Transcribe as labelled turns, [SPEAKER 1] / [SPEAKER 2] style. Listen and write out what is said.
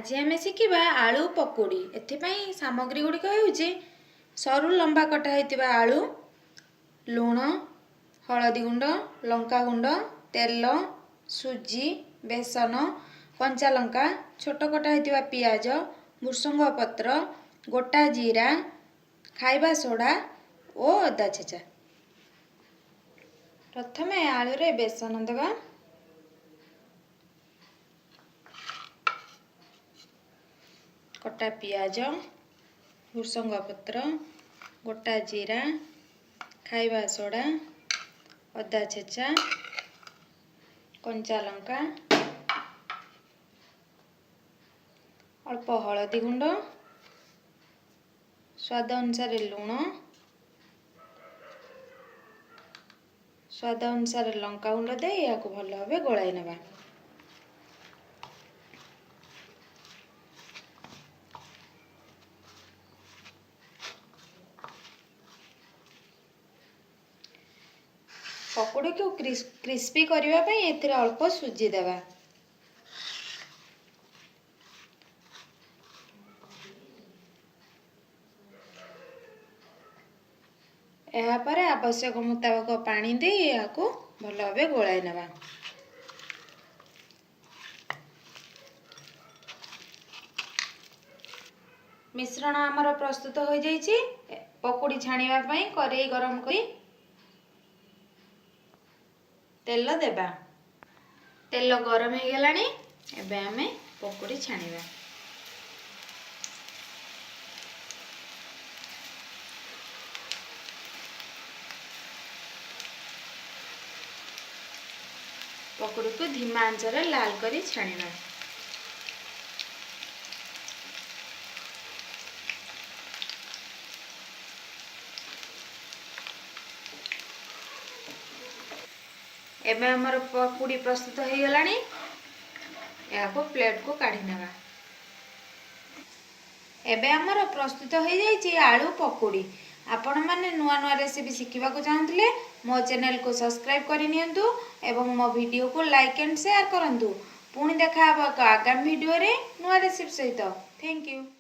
[SPEAKER 1] ଆଜି ଆମେ ଶିଖିବା ଆଳୁ ପକୁଡ଼ି। ଏଥିପାଇଁ ସାମଗ୍ରୀ ଗୁଡ଼ିକ ହେଉଛି ସରୁ ଲମ୍ବା କଟା ହୋଇଥିବା ଆଳୁ, ଲୁଣ, ହଳଦୀ ଗୁଣ୍ଡ, ଲଙ୍କା ଗୁଣ୍ଡ, ତେଲ, ସୁଜି, ବେସନ, କଞ୍ଚା ଲଙ୍କା, ଛୋଟ କଟା ହୋଇଥିବା ପିଆଜ, ଭୃସଙ୍ଗ ପତ୍ର, ଗୋଟା ଜିରା, ଖାଇବା ସୋଡ଼ା ଓ ଅଦା ଛେଚା। ପ୍ରଥମେ ଆଳୁରେ ବେସନ ଦେବା। କଟା ପିଆଜ, ଭୃସଙ୍ଗ ପତ୍ର, ଗୋଟା ଜିରା, ଖାଇବା ସୋଡ଼ା, ଅଦା ଛେଚା, କଞ୍ଚା ଲଙ୍କା, ଅଳ୍ପ ହଳଦୀ ଗୁଣ୍ଡ, ସ୍ୱାଦ ଅନୁସାରେ ଲୁଣ, ସ୍ୱାଦ ଅନୁସାରେ ଲଙ୍କା ଗୁଣ୍ଡ ଦେଇ ଏହାକୁ ଭଲ ଭାବେ ଗୋଳାଇ ନେବା। ପକୁଡ଼ିକୁ କ୍ରିସ୍ପି କରିବା ପାଇଁ ଏଥିରେ ଅଳ୍ପ ସୁଜି ଦେବା। ଏହାପରେ ଆବଶ୍ୟକ ମୁତାବକ ପାଣି ଦେଇ ଏହାକୁ ଭଲ ଭାବେ ଗୋଳାଇ ନେବା। ମିଶ୍ରଣ ଆମର ପ୍ରସ୍ତୁତ ହୋଇଯାଇଛି। ପକୁଡ଼ି ଛାଣିବା ପାଇଁ କରେଇ ଗରମ କରି ତେଲ ଦେବା। ତେଲ ଗରମ ହେଇଗଲାଣି, ଏବେ ଆମେ ପକୁଡ଼ି ଛାଣିବା। ପକୁଡ଼ିକୁ ଧିମା ଆଞ୍ଚରେ ଲାଲ କରି ଛାଣିବା। ଏବେ ଆମର ପକୁଡ଼ି ପ୍ରସ୍ତୁତ ହେଇଗଲାଣି। ଏହାକୁ ପ୍ଲେଟକୁ କାଢ଼ି ନେବା। ଏବେ ଆମର ପ୍ରସ୍ତୁତ ହେଇଯାଇଛି ଆଳୁ ପକୁଡ଼ି। ଆପଣମାନେ ନୂଆ ନୂଆ ରେସିପି ଶିଖିବାକୁ ଚାହୁଁଥିଲେ ମୋ ଚ୍ୟାନେଲକୁ ସବସ୍କ୍ରାଇବ୍ କରିନିଅନ୍ତୁ ଏବଂ ମୋ ଭିଡ଼ିଓକୁ ଲାଇକ୍ ଆଣ୍ଡ ସେୟାର କରନ୍ତୁ। ପୁଣି ଦେଖା ହେବ ଏକ ଆଗାମୀ ଭିଡ଼ିଓରେ ନୂଆ ରେସିପି ସହିତ। Thank you.